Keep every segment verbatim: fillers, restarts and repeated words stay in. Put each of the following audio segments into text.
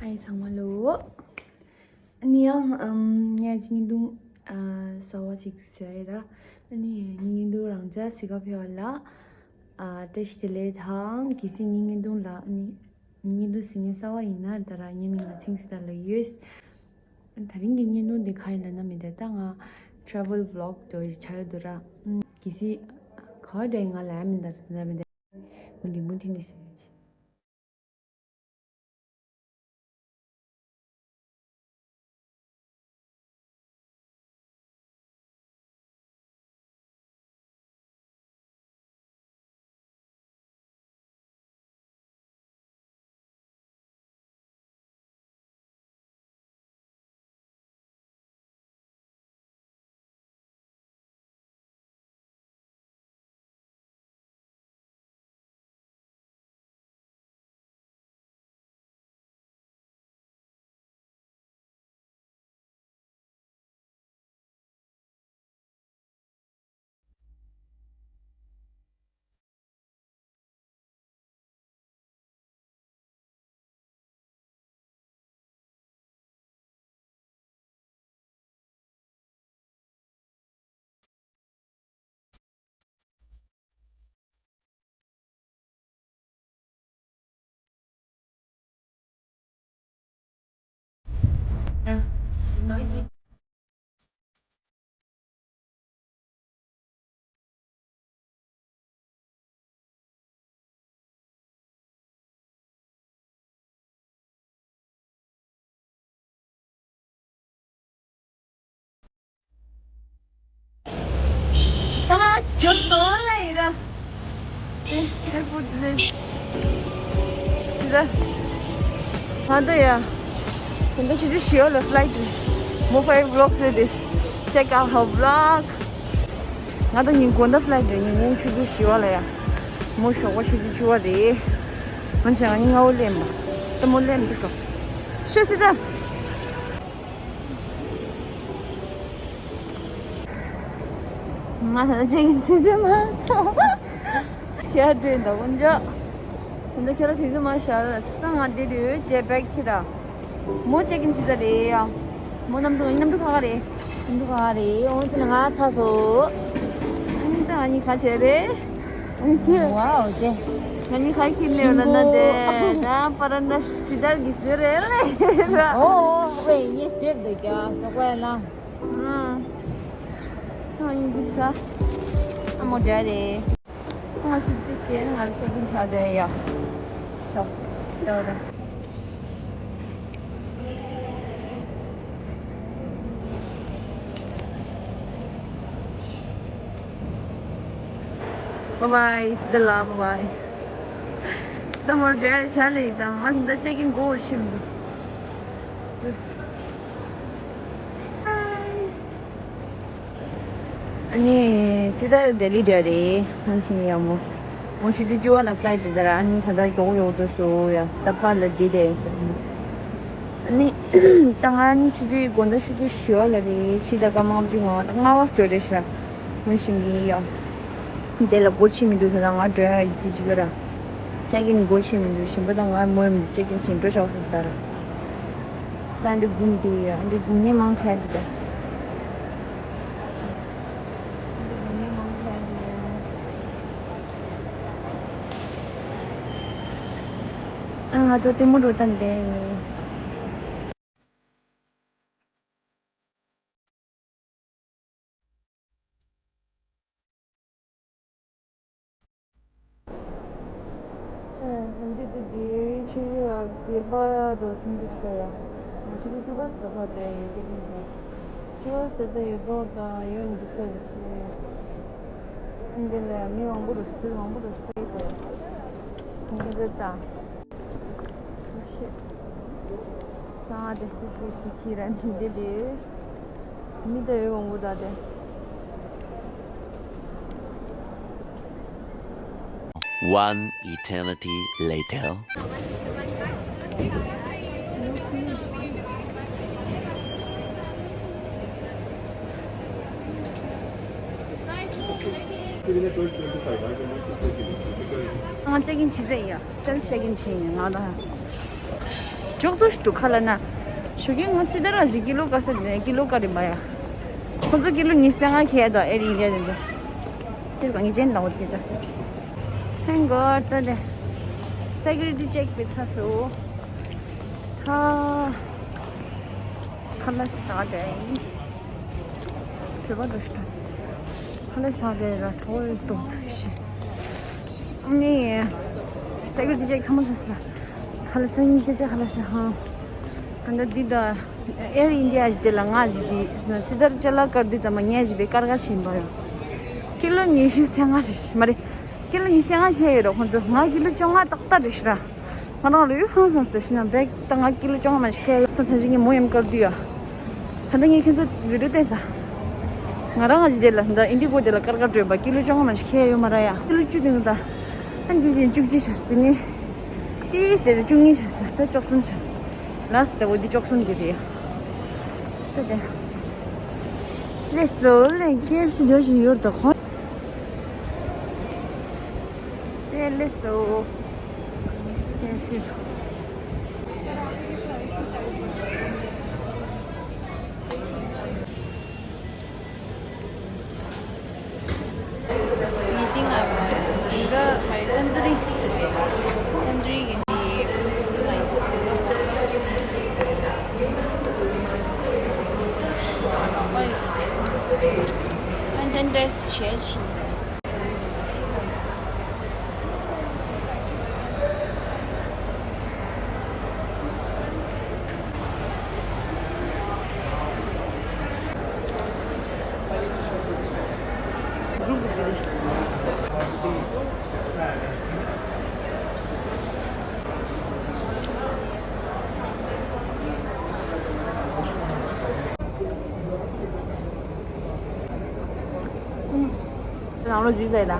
ཨའི་ཚང་མ་ལོ། ཨ་ནི་ཡང་ཨམ་ངས་བརྙན་ཐུང་ཨ་གསར་བ་ཅིག་བཟོས་རེད་ད། ཨ་ནི་ངའི་བརྙན་ཐུང་རང་འཇགས་གཟིགས་ག་ཕེབས་པ་ལ་ཨ་བཀྲ་ཤིས་བདེ་ལེགས་དང་། གལ་སྲིད་ངའི་བརྙན་ཐུང་ལ་ཨ་ནི་བརྙན་ཐུང་གཟིགས་མཁན་གསར་བ་ཡིན་ན་ད་ར་ངའི་མིང་ལ་ཚིག་ཟིག་ད་ལ་ཡོད། ད་རིང་གི་བརྙན་ཐུང་འདི་ག་ཡིན་ལབ་ན་མི་འདྲ་ད་ང་travel vlog དུ་ཆགས་ཡོད་འདུག་ར། ཨམ་གལ་སྲིད་ག་བ་འདྲ་ཡིན་ང་ལ་ཡ་མི་འདྲ་ད་མི་འདྲ། མི་འདི་མུ་མཐུད་ནས་ཟེར་ཡོད། ཨ་མ་ཁྱོད་དོན་ལ་ཡིན་ར། ཨེ་ཨེར་པོར་ལ། ད་ང་ད་ཡ། ད་ཆུ་ཚོད་བཞི་པ་ལ་flight རེད། མོ་ཕའི་vlog ཟེར་ཏེ། Check out her vlog. ང་ད་ཉིན་དགོང་ད་flight རེད། ཉིན་གུང་ཆུ་ཚོད་བཞི་པ་ལ་ཡ། མོ་ཞོགས་པ་ཆུ་ཚོད་བཅུ་པ་རེད། ང་ཆ་ང་ཉིན་སྔ་པོ་སླེབས་པ། ད་མོ་སླེབས་འདུག་ག་ཤོད་སྲིད་ད། ང་ད་ལྟ་check in དུས་ཚོད་མ་ཐོབ། ཤར་འདྲེན་ད་དཀོན་མཆོག་ད་ལྟ་ཁྱོད་རང་དུས་ཚོད་མ་ཤར་ལ་ས་ང་འདི་དུས་དེ་བེག་ཁྱེར་ར། མོ་check in བྱེད་ས་རེད་ཡ། མོ་གནམ་གྲུ་གནམ་གྲུ་ཁ་ཁ་རེད། གནམ་གྲུ་ཁ་ཁ་རེད། འོང་ཚེ་ན་ང་ཚ་སོ། ཨ་ནི་ད་ང་གཉིས་ཁ་བྱས་རེད། Wow, okay. ང་གཉིས་ཁ་ཁྱེར་ནས་ཡོད་ན་ན་དེ་ད་པ་ར་འདྲ་སི་ཏར་གྱི་ཟེར་རེད་ལ། Oh, wait, yes, save the gas. So, well, ཨང་། ཚང་ཡིན་འདི་ས། ཨ་མོ་འདྲ་རེད། ང་ཚོ་འདི་དེ་ང་ཚོ་ཀུན་ཆ་འདྲ་ཡ། ཤོག་ཡོད་རེད། Bye bye. Stella, bye bye. ད་མོར་འདྲ་ཆ་ལེ་ད་ང་ཚོ་འདི་check in དགོས་ཤིམ། ཨ་ནི་ཅི་ད་ལྡི་ལི་འདྲ་རེད། ང་ཤི་ཡ་མོ། ངོ་ཤི་དུས་ཅི་བ་ལ་flight དེ་ད་ར། ཨ་ནི་ད་ད་མགྱོགས་མགྱོགས་འགྲོ་སོ་ཡ། ད་ཕར་ལ་འདི་དེ་ཟེར། ཨ་ནི་ད་ང་ནི་ཤི་དུས་དགོང་དག་ཤི་དུས་བཞི་བ་ལ་རེད། ཕྱི་ཟླ་སྐར་མ་ལྔ་བཅུ་ང་ལྔ་བ་འགྲོ་རེད་ཤག་ངོ་ཤི་ཡ། དེ་ལ་སྒོ་ཕྱེ་མི་འདུག་ད་ང་འགྲོ་ཡ་ཡི་གེ་ཅིག་ར། check in སྒོ་ཕྱེ་མི་འདུག་གཞན་པ་དང་ང་མོས་མི་check in བྱེད་འགྲོ་ཆོག་སོང་ཟེར་ད་ར། ད་འདི་དགུང་དེ་ཡ་འདི་དགུང་ནས་མང་ཆེ་འདུག་ད། འདི་དགུང་ནས་མང་ཆེ་འདུག་ཨ་ང་ཚོ་ལྟད་མོ་འགྲོ་ད་འདི། འདི་དེ་དེ་ཆུ་ཡོད་དེ་པ་རོ་སིང་དུ་ཤོ་ཡ། ཆུ་དེ་ཐུ་བ་ས་བ་དེ་ཡོད་དེ་ཀིན་ས། ཆུ་བ་ས་དེ་ཡོད་དོ་དང་ཡོད་འདི་ས་ཞེས། འདི་ལ་མི་མང་པོ་རུ་སུ་མང་པོ་རུ་སྟེ་ས། འདི་དེ་ད། ས་དེ་སི་ཕི་སི་ཁྱི་ར་ཇི་དེ་དེ། མི་དེ་ཡོང་བུ་ད་དེ། One eternity later. ང་check in བྱེད་ཚེ་ཡ། self check in བྱེད་ཡིན་ང་ད། ཅོག་ཙེ་ཞིག་འདུག་ཁ་ལ་ན། ཞོགས་ཀས་ང་སི་ཏར་ར་ཞིག་ཀི་ལོ་ཀ་ས་ནས་ཀི་ལོ་ཀ་རིམ་པ་ཡ། ཁོ་ཚོ་ཀི་ལོ་ཉི་ཤུ་རྩ་ལྔ་ཁྱེར་དང་ཨེར་ཨིན་ཌི་ཡ་དེ་འདྲ། དེ་གང་ངེས་ཅན་ལ་འོ་དེ་འདྲ། Thank God ད་དེ། སེ་ཀུ་རི་ཊི་ཅེག་པའི་ཚ་སོ། ད། ཁ་ལ་ས་དེ། བོད་པ་འགྲོ་ཤི་ཏོ། ཧ་ལས་ས་དེ་ར་གྲོགས་ཡོད་དོ་ཐུག་ཤི། ཨ་ནི། སེ་ཀུ་རི་ཊི་ཅེག་ཚང་མ་ཚར་སོང་། ཧ་ལས་ས་ཡིན་སྐད་ཆ་ཧ་ལས་ས་ཧང་། ཨ་ནི་འདི་ད། ཨེར་ཨིན་ཌི་ཡ་ཞིག་དེ་ལ་ང་ཞིག་དེ། སི་ཏར་ཅ་ལག་དཀར་དུས་ཙམ་པ་ངས་ཞིག་པའི་དཀར་ག་ཕྱིན་པ་ཡོད། ཀི་ལོ་ཉི་ཤུ་རྩ་ལྔ་རེད་ཤི་མ་རེད། ཀི་ལོ་ཉི་ཤུ་རྩ་ལྔ་ཁྱེར་ཡོད་ར་ཁོང་ཚོ། ང་ཀི་ལོ་བཅོ་ལྔ་ཏག་ཏག་རེད་ཤི་ར། ང་རང་ལ་ཡུལ་ཧང་སང་ཟེར་ཤི་ན་བེག་ད་ང་ཀི་ལོ་བཅོ་ལྔ་མ་ཞིག་ཁྱེར་ཡོད་སོང་། ད་ཅི་ངས་མོ་ཡམ་དཀར་དུས་ཡ། ད་ལྟ་ངས་ཁྱོད་ཚོ་བི་ཌིའོ་བལྟས་ས། ང་རང་ང་ཅི་དེ་ལ་ད་ཨིན་ཌི་གོ་དེ་ལ་དཀར་དཀར་སྤྲོད་པ་ཀི་ལོ་བཅོ་ལྔ་མ་ཞིག་ཁྱེར་ཡོད་མ་ར་ཡ། ཀི་ལོ་བཅུ་དེ་ནི་ད། ཨ་འདི་བཞིན་བཅུ་གཅིག་ཤ་ཟི་ནི། ཏིས་དེ་ལ་བཅུ་གཉིས་ཤ་ཟི་ད་བཅུ་གསུམ་ཤ་ཟི། ལ་སི་ད་འོ་འདི་བཅུ་གསུམ་གི་རེད་ཡ། ད་དེ། ལས་སོ་ལས་ཀེ་ཨེཕ་སི་འདི་བཞིན་ཡོད་ད་ཁོ། དེ་ལས་སོ། དེ་ཕྱིར། མི་ཏིང་ཨ་མ་ཏིང་ག་ཧའི་ཏན་ཏུ་རི། ཏན་ཏུ་རི་གི་ནི་ཏིང་ཨ་ཡི་ཅི་ག་ཧའི་ཏན་ཏུ་རི་ཤེལ་ཤིང་། ནང་ལོ་ཇུས་ཟེར་ད།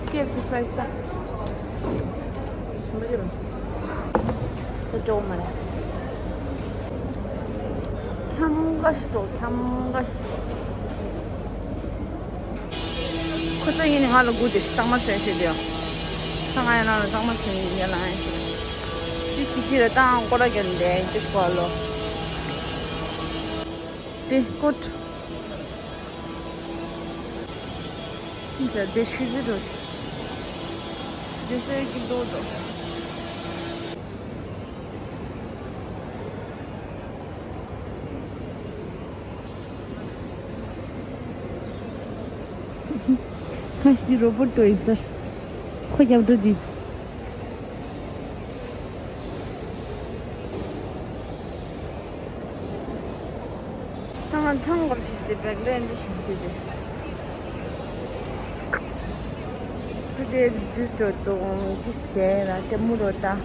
ཀེ་ཨེཕ་སི་ཕ་རའི་སི་ད། ད་ཅོག་མ་རེད། ཁྱམ་ག་ཞིག་འགྲོ་ཁྱམ་ག་ཞིག་ཁོ་ཚོ་ཡིན་ནི་ང་ལ་སྒུག་དེ་ཤི་གཙང་མ་ཚོན་ཞེས་དེ། ས་ང་ཡ་ན་ལ་གཙང་མ་ཚོན་ཡིན་ཡ་ལ་ཨེ་ཤི། དེ་ཅི་ཅི་ར་ཏང་ཀོ་ར་གན་དེ་ཅི་ཀོ་ལོ། དེ་ཀོ། དེ་ཤི་ཟི་རོ། དེ་སེ་གི་དོ་དོ། ཁ་ཤི་དེ་རོ་པོར་ཏོ་ཡིན་སར། ཁོ་རྒྱབ་འགྲོ་དེ། ཐང་ཐང་གོར་ཤིས་ཏེ་བེག་ལེན་དེ་ཤིང་དེ་དེ། དེ་དེ་ཇུས་ཏོ་ཏོ་ཏིས་ཏེ་ར་ཏེ་མུ་རོ་ཏ།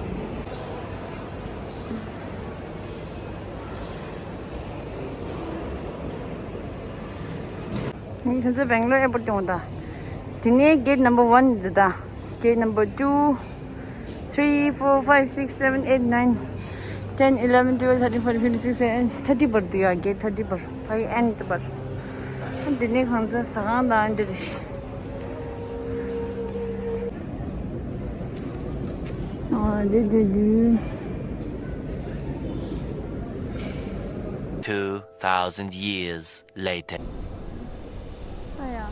ཁྱེད་ཚོ་སྦེང་ལོར་ཨེར་པོར་ཡོང་ད། དེ་ནས་gate number one འདི་ད། Gate number two, three, four, five, six, seven, eight, nine, ten, eleven, twelve, thirteen, fourteen, fifteen, sixteen, and thirty བར་འདུག་ཡ། Gate thirty བར། ཕ་གི་end བར། འདི་ནས་ཁང་ཚན་ཟ་ཁང་དང་འདི་རེད། ཨ་འདི་འདི་འདི། Two thousand years later. ཨ་ཡ།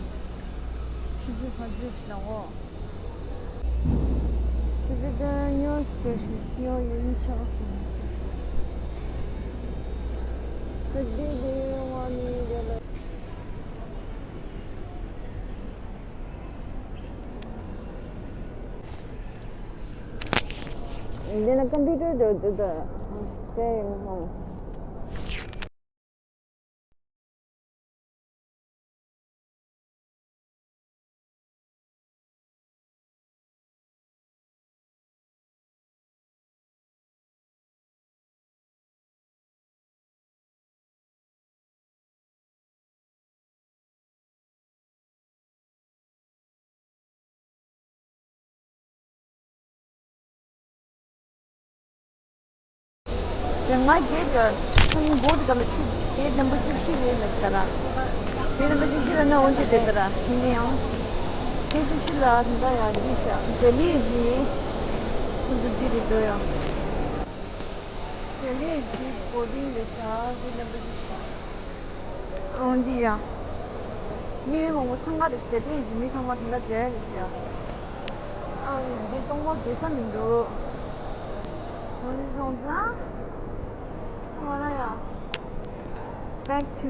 ཆུ་ཚོད་ག་ཚོད་ཞིག་ལ་འོ། ཆུ་ཚོད་དོན་ཉོ་སི་ཊེ་ཤན་ཉོ་ཡོད་ནི་ཆགས་སོང་། ད་དེ་དེ་ཡོང་བ་ནི་དེ་ལ། འདི་ན་ཀམ་པུ་ཊར་འགྲོ་འདུག་ད། དེ་ཡིན་ཧོ། ང་གེ་ཊི་ཁང་པའི་སྒང་ལ་ཆུ་གེ་ཊི་ནམ་བར་བཅུ་བཞི་རེད་ལབ་ཤག་ར། གེ་ཊི་ནམ་བར་བཅུ་བཞི་ལ་ན་འོན་ཏེ་དེ་ལྟར་ར་ཡིན་ནའང་། གེ་ཊི་བཅུ་བཞི་ལ་ད་ཡང་འདི་ཤག་དེ་ལས་གཞི་ཁོང་ཚོ་འདི་རེད་འདུག་ཡ། དེ་ལས་གཞི་བོར་ཌིང་རེད་ཤག་གེ་ཊི་ནམ་བར་བཅུ་བཞི། འོན་ཏེ་ཡ། མི་མང་པོ་འཚང་ཁ་རེད་ཤག་དེ་ལས་གཞི་མི་ཚང་མ་དེ་འདྲ་བྱས་རེད་ཤག་ཡ། ཨ་འདི་གཏོང་མ་དགོས་ས་མི་འདུག་འོན་ཏེ་སོང་ཙང་། ང་རང་ཡ། Back to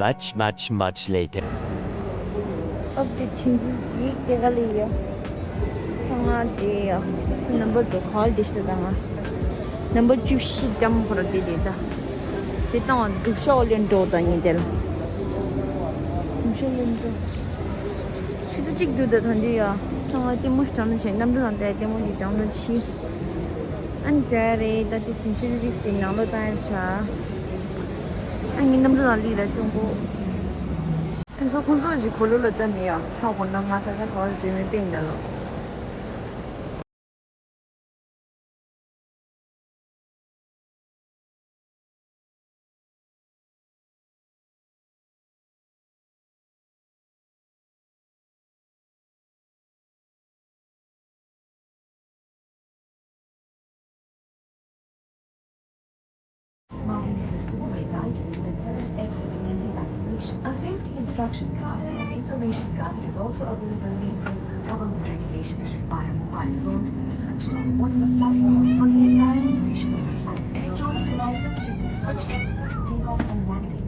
Much, much, much later. ཨབ་ཌེ་ཊི་ཆེན་པོ་ཞིག་སྐྱེལ་ག་ལ་ཡོད། ང་དེ་ཡ། ནམ་བར་དུ་ཁ་ལ་དེ་ཤི་ད་ང་། ནམ་བར་བཅུ་བཞི་ཀྲམ་ཕོར་དེ་དེ་ད། དེ་དང་སྡུག་ཤོག་ལེན་འགྲོ་ད་ཉིན་དེ་ལ། སྡུག་ཤོག་ལེན་འགྲོ། ཆུ་ཚོད་གཅིག་འདུག་ད་ད་འདི་ཡ། ང་ལྟད་མོ་ཞིག་དྲངས་ན་བྱས་གནམ་གྲུ་ནང་བསྡད་ལྟད་མོ་ཞིག་དྲངས་ན་ཕྱི། ཨ་ནི་འདྲ་རེད་ད་དེ་བཞིན་ཤུལ་གཅིག་ཞིག་ནང་ལོགས་བཏང་ཡར་བཞག་ཨ་ནི་གནམ་གྲུ་ནང་སླེབས་ལ་ཅུང་པོ། ཁོང་ཚོ་ཁོང་ཚོ་ཞིག་གོ་ལོ་ལ་བཏང་ནས་ཡང་ཧ་གོ་ན་ང་ས་ཆ་ག་བར་བྱེད་མིན་པིང་ན་ལོ། Marking the story guide, the nearest exit and evacuation. A safety instruction card and information card is also available in government regulations via mobile phone, search on the platform for the entire information. Electronic devices should be switched off during takeoff and landing.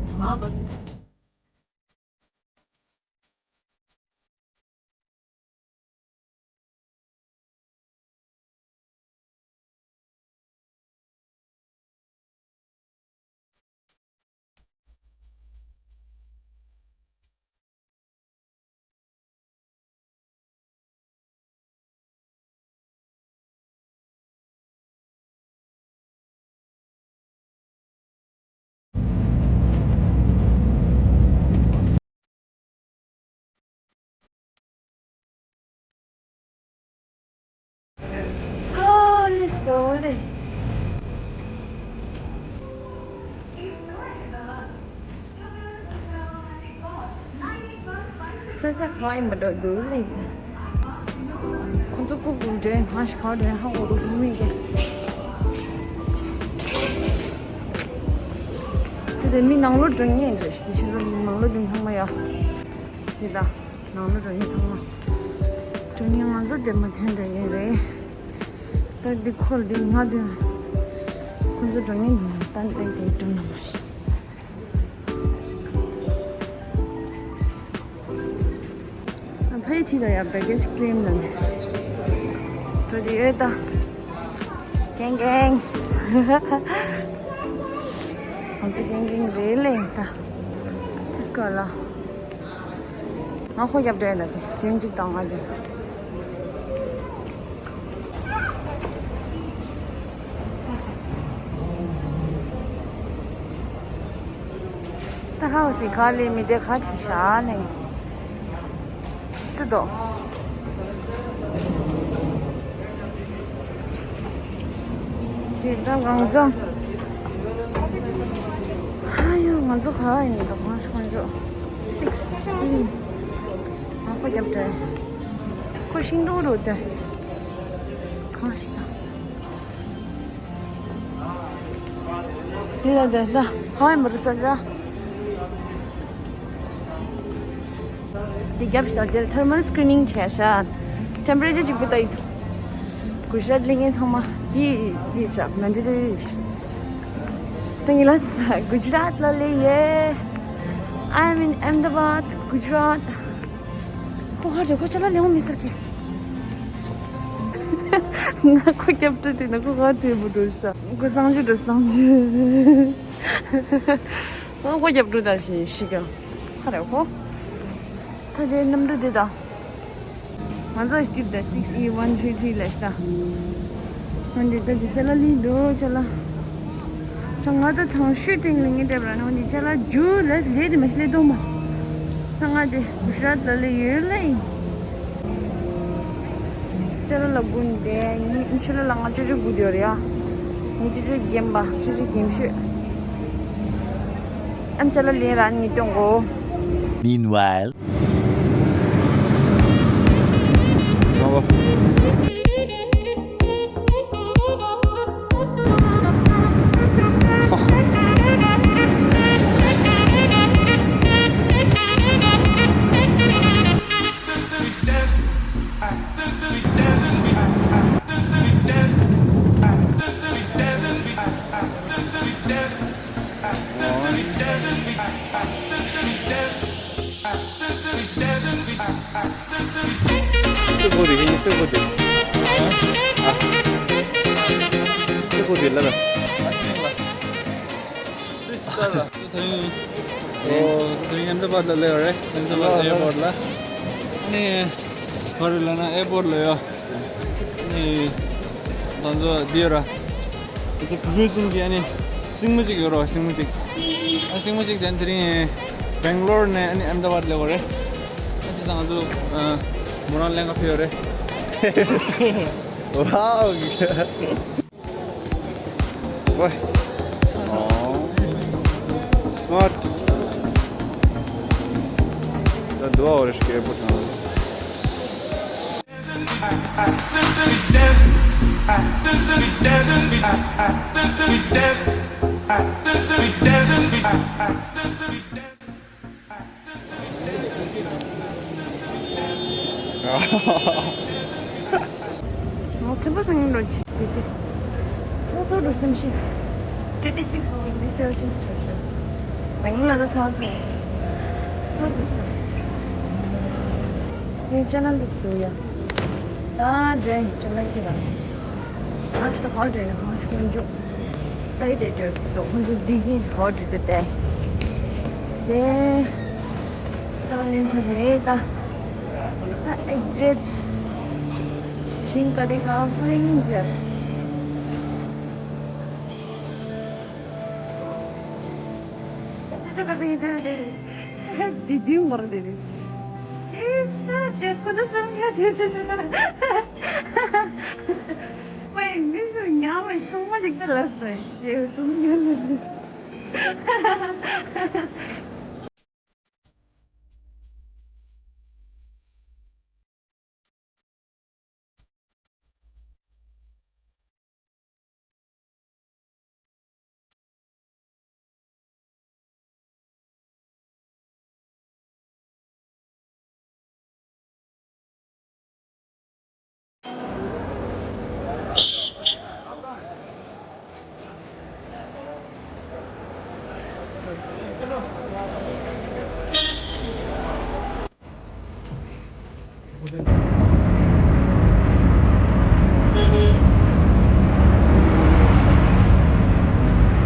ས་ཆ་གང་ཡིན་པ་འདྲ་འདུག་ལེ། ཁོ་ཚོ་ཀུ་ཀུ་འདྲེ་ཧ་ཤི་ཁ་འདྲེ་ཧ་གོ་རུ་མི་གེ། དེ་དེ་མི་ནང་ལོགས་འགྲོ་མཁན་རེད། དེ་ཕྱིར་ནང་ལོགས་འགྲོ་མཁན་ཚང་མ་ཡ། དེ་ད་ནང་ལོགས་འགྲོ་མཁན་ཚང་མ། འགྲོ་མཁན་ང་ཚོ་དེ་མ་ཐོན་འགྲོ་མཁན་རེད། ད་འདི་ཁོ་འདི་ང་དེ། ཁོ་ཚོ་འགྲོ་མཁན་ད་འདི་འགྲོ་ན་མ་རེད། ཕའི་ཁྲི་ལ་ཡ་བེ་གེ་ཇི་ཀི་ལེམ་ལ་ནི། འགྲོ་དེ་ཡོད་ད། གེང་གེང་། ང་ཚོ་གེང་གེང་རེད་ལེ་ད། ཏིས་ཀ་ལ། ང་ཁོ་རྒྱབ་འདྲ་ཡིན་ན་དེ་དོན་གཅིག་དང་ང་དེ། ད་ཧའོ་སི་ག་ལས་མི་དེ་ག་ཅིག་བཞག་ནས་སུ་དོ། དེ་ད་གང་ཚང་། ཧ་ཡོ་ང་ཚོ་ག་ཡིན་འདུག་ང་ཤོང་འཇོག་སིག་སི་ཨིན། ང་ཁོ་རྒྱབ་འདྲ། ཁོ་ཤིང་སྡོང་རུ་འདྲ། གང་ཞིག་དང་། དེ་ལ་དེ་ལ་ཧ་མ་རུ་ས་ཆ། དེ་རྒྱབ་ཤིག་དང་དེར་ཐར་མལ་སི་ཀི་རི་ནིང་བྱས་ཤག་ཊེམ་པ་རེ་ཅར་གཅིག་པུ་ལྟ་ཡི་འདུག་གུ་ཇི་རཱཏ་ལ་ངས་ཚང་མ་དེ་དེ་ཤག་མན་ཌི་དེ་ད་ངས་ལ་གུ་ཇི་རཱཏ་ལ་ལེ་ཡེ། I'm in Ahmedabad, Gujarat. ཁོ་ཧ་རེ་ཁོ་ཅ་ལག་ལེན་མི་ཟེར་གི། ང་ཁོ་རྒྱབ་སྤྲོད་དེ་ན་ཁོ་ག་བྲེལ་བུ་འགྲོ་ཤག་ཁོ་གསང་སྤྱོད་འགྲོ་གསང་སྤྱོད། ང་ཁོ་རྒྱབ་སྤྲོད་ད་ཞིག་ཤི་ཀ་ཧ་རེ་ཧོ། ད་དེ་གནམ་གྲུ་དེ་ད། ང་ཚོ་སྐྱིད་ད་six E one three three ལས་ཤག་ང་འདི་ད་འདི་ཅ་ལག་ལི་འདུག་ཅ་ལག་ད་ང་ད་ཐང་ཤོད་ཏྲིང་ལི་ངེ་བསྡད་པ་ར་ནང་འདི་ཅ་ལག་རྒྱུ་ལ་ལས་དེ་མ་ཤི་ལས་གཏོང་མ། ད་ང་དེ་གུ་ཤ་ར་ལ་ལས་ཡོད་ལ་ཡིན། ཅ་ལག་ལ་དགུན་དེ་ཡིན་ཆུ་ལ་ལ་ང་ཅོ་ཅོ་དགུ་དེ་ཡོད་རེད་ཡ། ངས་ཅོ་ཅོ་རྒན་པ་ཅོ་ཅོ་རྒན་ཤོད། ཨན་ཅ་ལག་ལེན་ར་ནི་སྟོན་གོ། Meanwhile. སུ་གོ་དེ་ཡིན་སུ་གོ་དེ། ཨ། སུ་གོ་དེ་ལ་ལ། ད་རིང་ད་རིང་ཨེམ་ད་བཱད་ལ་སླེབས་ཡོད་རེད། ཨེམ་ད་བཱད་ཨེར་པོར་ལ། ཨ་ནི་ག་རེ་ལབ་ན་ཨེར་པོར་ལ་ཡོད། ཨ་ནི་ང་ཚོ་འདི་ཡོད་ར། ང་ཚོ་བུ་ཕྲུག་གསུམ་གྱི་ཨ་ནི་སྲིང་མོ་གཅིག་ཡོད་ར། སྲིང་མོ་གཅིག་ཨ་སྲིང་མོ་གཅིག་དེ་དེ་རིང་སྦེང་ལོར་ནས་ཨ་ནི་ཨེམ་ད་བཱད་སླེབས་ཡོད་རེད། ཨ་ཙི་ཙི་ང་ཚོ་མོ་རང་ལེན་ག་ཕེབས་ཡོད་རེད། Wow. ཝེ། ཨོ། སི་མཱར་ཊི། ད་དུ་བ་འོ་རེ་ཤི་ཀེ་པོ་ཐང་། ང་ཚན་པ་སང་ཉིན་འགྲོ་ཆེ་དེ་དེ། ང་ཚོ་འགྲོ་སེམས་ཤིང་། Thirty six degree Celsius འགྲོ་ཆེ། མ་ཡིན་ལ་ད་ཚང་སོང་། ཚང་སོང་། ངས་ཅ་ལག་འདི་བཟོ་ཡ། ད་འདྲེ་ཅ་ལག་ཁྱེར་ར། ང་ཚོ་ཧོ་ཊེལ་ནས་ཧོ་ཊེལ་འགྲོ། Side address so ཁོང་ཚོ་འདི་གིན་ཧོ་ཊེལ་དུ་བསྡད། དེ། ད་ལན་ཁོ་ཚོ་རེད་ད། ད་exit ཞིང་ཀ་དེ་ག་ཕ་ཡིན་ཅེ། ཅི་ཅི་ཀ་ཕ་ཡིན་དེ་དེ། དེ་དེ་མོར་དེ་དེ། ཨེ་ས་དེ་ཁོ་ཚོ་སང་ཡ་དེ་དེ་དེ། ཝེ་མི་སུ་ཉམས་མེད་ཚང་མ་ཅིག་ཏུ་ལབ་སོང་ཞེས་གསུང་ཉན་ལ།